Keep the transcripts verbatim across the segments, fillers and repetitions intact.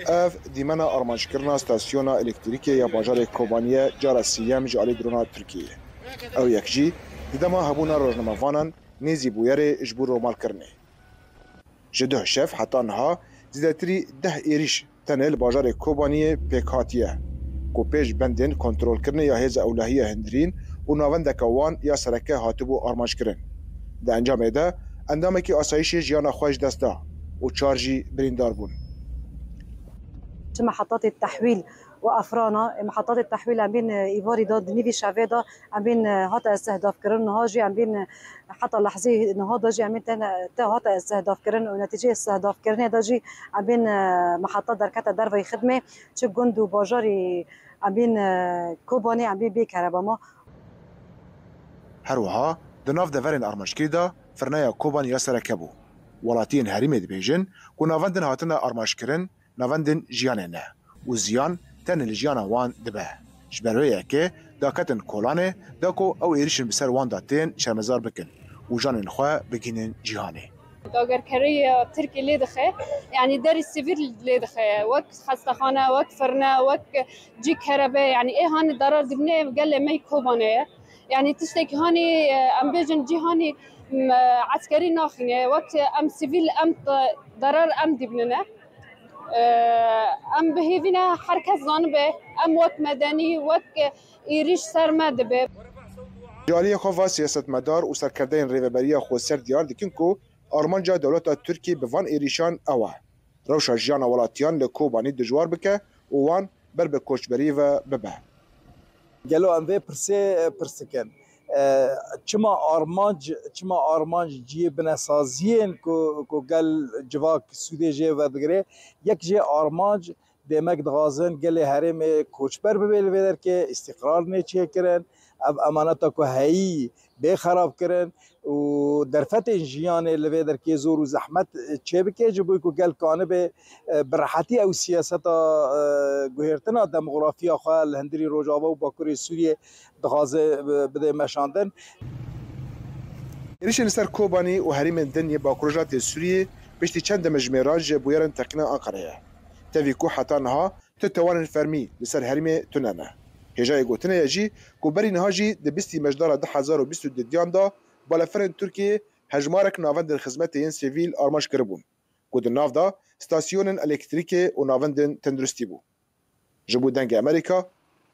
Ev dîmena armanckirina stasyona elektrîkê ya bajarê Kobaniyê cara sêyem ji alî drona Tirkiyê. Ew yek jî di dema hebûna rojnamevanan nêzî bûyerê ji bo romalkirinê. Ji duh şev heta niha zêdetirî deh êrîş tenê li bajarê Kobaniyê pêk hatiye, ku pêş bendên kontrolkirinê ya hêza ewlehiya hundirîn û navendeke wan ya sereke hatibû armanckirin. Di encamê de endamekî asayîşê jiyana xwe ji dest da û çar jî birîndar bûn. Çi mehetatê tehwîl û efrana, e, mehetatê tehwîl em bîn, e, îvarî de di nîvî şevê de em bîn, e, hate istihdafkirin. Niha jî em bîn, e, heta lehzê niha de jî em bîn te, te hate istihdafkirin û netîceyê istihdafkirinê de jî em bîn, e, meheta derkete derveyî xidmê. Çi gund û bajarî em bîn, e, Kobanê em bîn bê kereba ma. Her wiha di nav deverên armanckirî de firneya Kobanî ya sereke bû. Welatiyên herêmê dibêjin ku navendên hatine armanckirin navendên jiyanê ne û ziyan tenê li jiyana wan dibe. Ji ber wê yekê daketin kolanê da ku ew êrîşên bi ser wan de tên şermezar bikin û janên xwe bigihînin cîhanê. Dagerkeriya Tirkî lê dixe, yanî derî sivîl lê dixe, wek xestexane, wek firne, wek cî kerebe, yanî ê hanî darar dibine gelê me yî Kobanê ye. Yanî tiştekî hanî, e, em bêjin cîhanî, m, eskerî naxîne, wek em sivîl em t-, darar em dibnine. E, em bi hêvî ne her kes zanibe, em wek medenî, wek êrîş ser me dibe. Ji aliyê xwe va siyasetmedar û serkerdeyên Rêveberiya Xweser diyar dikin ku armanca dewleta Tirkî bi van êrîşan ew e, rewşa jiyana welatiyan li Kobanî dijwar bike û wan ber bi koçberiyê ve bibe. Gelo em vê pirsê pirs dikin. E, çima armanc, çima armanc cihê binesaziyên ku, ku gel civak sûdê jê vedigire, yek jê armanc demek dixwazin gelê herêmê koçber bibe li vê derkê, îstîqrar nê çêkirin, ev emaneta ku heyî bê xerabkirin û derfetên jiyanê li vê derkê zor û zehmet çêbike, ji bo ku gel kanibe, e, bi rehetî ew siyaseta, e, guhêrtina demografiya xwe li hundirî Rojava û Bakurê Sûriyê dixwaze, e, bide meşandin. Êrişên li ser Kobanî û herêmên din yên Bakurojatê Sûriyê piştî çend demjimêran ji bûyerên teqîna Anqereyê ye. Tevî ku heta niha tu tewanên fermî li ser herêmê tune ne. Hêjayê gotinê ye jî ku berî niha jî di bîstî Mejdara du hezar û bîst û duyan de balafirên Tirkiyê hejmarek navendên xizmetê yên sivîl armanc kiribûn, ku di nav de stasyonên elektrîkê û navendên tenduristî bû. Ji bo Dengê Amerîka,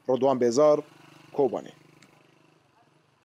Ridwan Bêzar, Kobanê.